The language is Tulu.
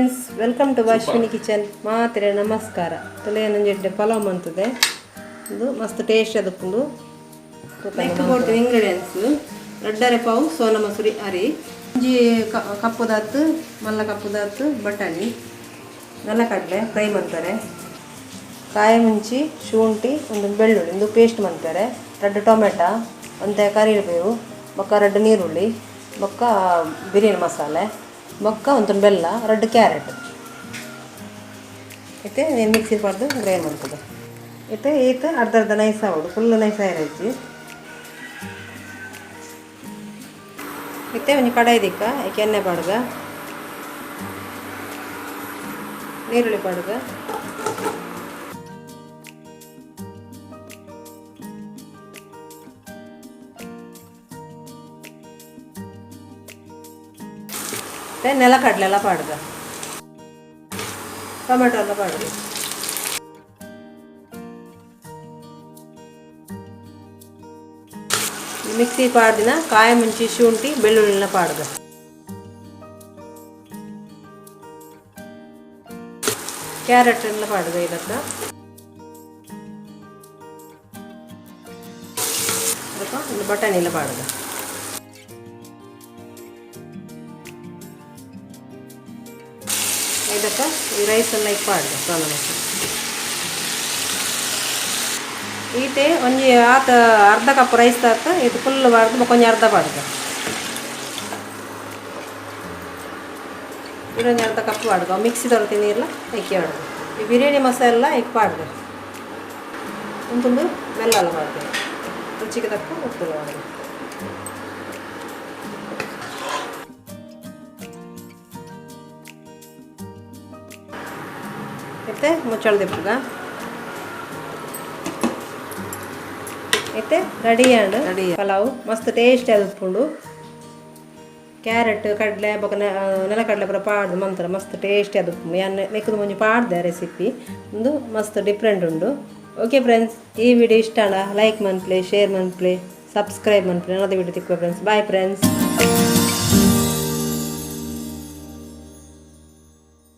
Friends, welcome to Ashwini kitchen. ಮಾತ್ರೆ ನಮಸ್ಕಾರ. ತುಲೆಯನಂಜೆಡ್ಡೆ ಪಲಾವ್ ಮಂತದೆ. ಇದು ಮಸ್ತ್ ಟೇಸ್ಟ್ ಅದಕ್ಕುಂಡು. ನೆಕ್ಸ್ಟ್ ಕೊಡ್ತೀನಿ ಇಂಗ್ರೀಡಿಯೆಂಟ್ಸ್. ರಡ್ಡರೆ ಪಾವು ಸೋನಾ ಮಸೂರಿ ಅರಿ, ಒಂಜಿ ಕಪ್ಪುದಾತ್ ಮಲ್ಲ ಕಪ್ಪುದಾತ್ ಬಟಾಣಿ, ನೆಲಕಡಲೆ ಫ್ರೈ ಮಾಡ್ತಾರೆ, ಕಾಯಿ ಮುಂಚಿ, ಶುಂಠಿ, ಒಂದು ಬೆಳ್ಳುಳ್ಳಿ ಒಂದು ಪೇಸ್ಟ್ ಮಾಡ್ತಾರೆ, ರಡ್ಡು ಟೊಮೆಟೊ, ಒಂತೆ ಕರಿಬೇವು, ಬೊಕ್ಕ ರಡ್ಡು ನೀರುಳ್ಳಿ, ಬೊಕ್ಕ ಬಿರಿಯಾನಿ ಮಸಾಲೆ, ಬೊಕ್ಕ ಒಂದು ಬೆಲ್ಲ, ರಡ್ಡು ಕ್ಯಾರೆಟ್. ಇತ್ತೆ నేను ಮಿಕ್ಸಿ ಪಡ್ದು ಗ್ರೈಂಡ್ ಮಾಡ್ತದೆ. ಇತ್ತೆ ಈತ ಅರ್ಧ ಅರ್ಧ ನೈಸ್ ಆವಡು, ಫುಲ್ ನೈಸ್ ಆಯಿರಜ್ಜಿ. ಇತ್ತೆ ಒಂಜಿ ಕಡಾಯಿ ದಿಕ್ಕ, ಐಕೆ ಎಣ್ಣೆ ಪಾಡ್ಗ, ನೀರುಳ್ಳಿ ಪಾಡ್ಗ, ಮತ್ತೆ ನೆಲಕಡಲೆ ಎಲ್ಲ ಪಾಡ್ಗ, ಟೊಮೆಟೊ ಎಲ್ಲ ಪಾಡ್ಗ. ಮಿಕ್ಸಿ ಪಾಡ್ದಿನ ಕಾಯಿ ಮುಂಚಿ, ಶುಂಠಿ, ಬೆಳ್ಳುಳ್ಳಿನ ಪಾಡ್ಗ. ಕ್ಯಾರೆಟ್ ಎಲ್ಲ ಪಾಡ್ಗ. ಇದಕ್ಕೆ ಅದಕ್ಕೆ ಒಂದು ಬಟಾಣಿ ಎಲ್ಲ ಪಾಡ್ಗ. ಇದಕ್ಕೆ ಈ ರೈಸ್ ಎಲ್ಲ ಇಪ್ಪ ಪಾಡ್ಗ. ಸೋನಾ ಮಸೂರಿ ಈತೆ ಒಂಜಿ ಆತ ಅರ್ಧ ಕಪ್ ರೈಸ್ ತಾತ ಇದು ಫುಲ್ ಪಾಡ್ದು ಬೊಕ್ಕ ಒಂಜಿ ಅರ್ಧ ಪಾಡ್ಗ. ಇದೊಂದು ಅರ್ಧ ಕಪ್ ಪಾಡ್ಗ. ಮಿಕ್ಸಿ ತರತಿ ನೀರ್ಲ ಐಕಿ ಪಾಡ್ಗ. ಈ ಬಿರಿಯಾನಿ ಮಸಾಲ ಐಕ್ ಪಾಡ್ಗ. ಒಂದು ಬೆಲ್ಲ ಎಲ್ಲ ಪಾಡ್ಗ. ರುಚಿಗೆ ತಕ್ಕ ಉಪ್ಪು ಪಾಡ್ಗ. ಇತ್ತೆ ಮುಚ್ಚಳ ದಿಪ್ಪುಗ. ಇತ್ತೆ ರೆಡಿ ಆಂಡ್ ಪಲಾವ್. ಮಸ್ತ್ ಟೇಸ್ಟ್ ಉಪ್ಪುಂಡು. ಕ್ಯಾರೆಟ್, ಕಡಲೆ, ಬೊಕ ನೆಲಕಡಲೆ ಪೂರ ಪಾಡ್ದು ಮಂತ್ರ ಮಸ್ತ್ ಟೇಸ್ಟ್ ಉಪ್ಪುಂಡು. ಯಾನ್ ನೆಕ್ಕದು ಮುಂಚೆ ಪಾಡ್ದೆ ರೆಸಿಪಿ. ಒಂದು ಮಸ್ತ್ ಡಿಫ್ರೆಂಟ್ ಉಂಡು. ಓಕೆ ಫ್ರೆಂಡ್ಸ್, ಈ ವಿಡಿಯೋ ಇಷ್ಟ ಲೈಕ್ ಮನ್ಪ್ಲೆ, ಶೇರ್ ಮನ್ಪ್ಲೆ, ಸಬ್ಸ್ಕ್ರೈಬ್ ಮನ್ಪ್ಲೆ. ಅನ್ನೋದು ವಿಡಿಯೋ ತಿಕ್ಕುವ ಫ್ರೆಂಡ್ಸ್. Bye friends.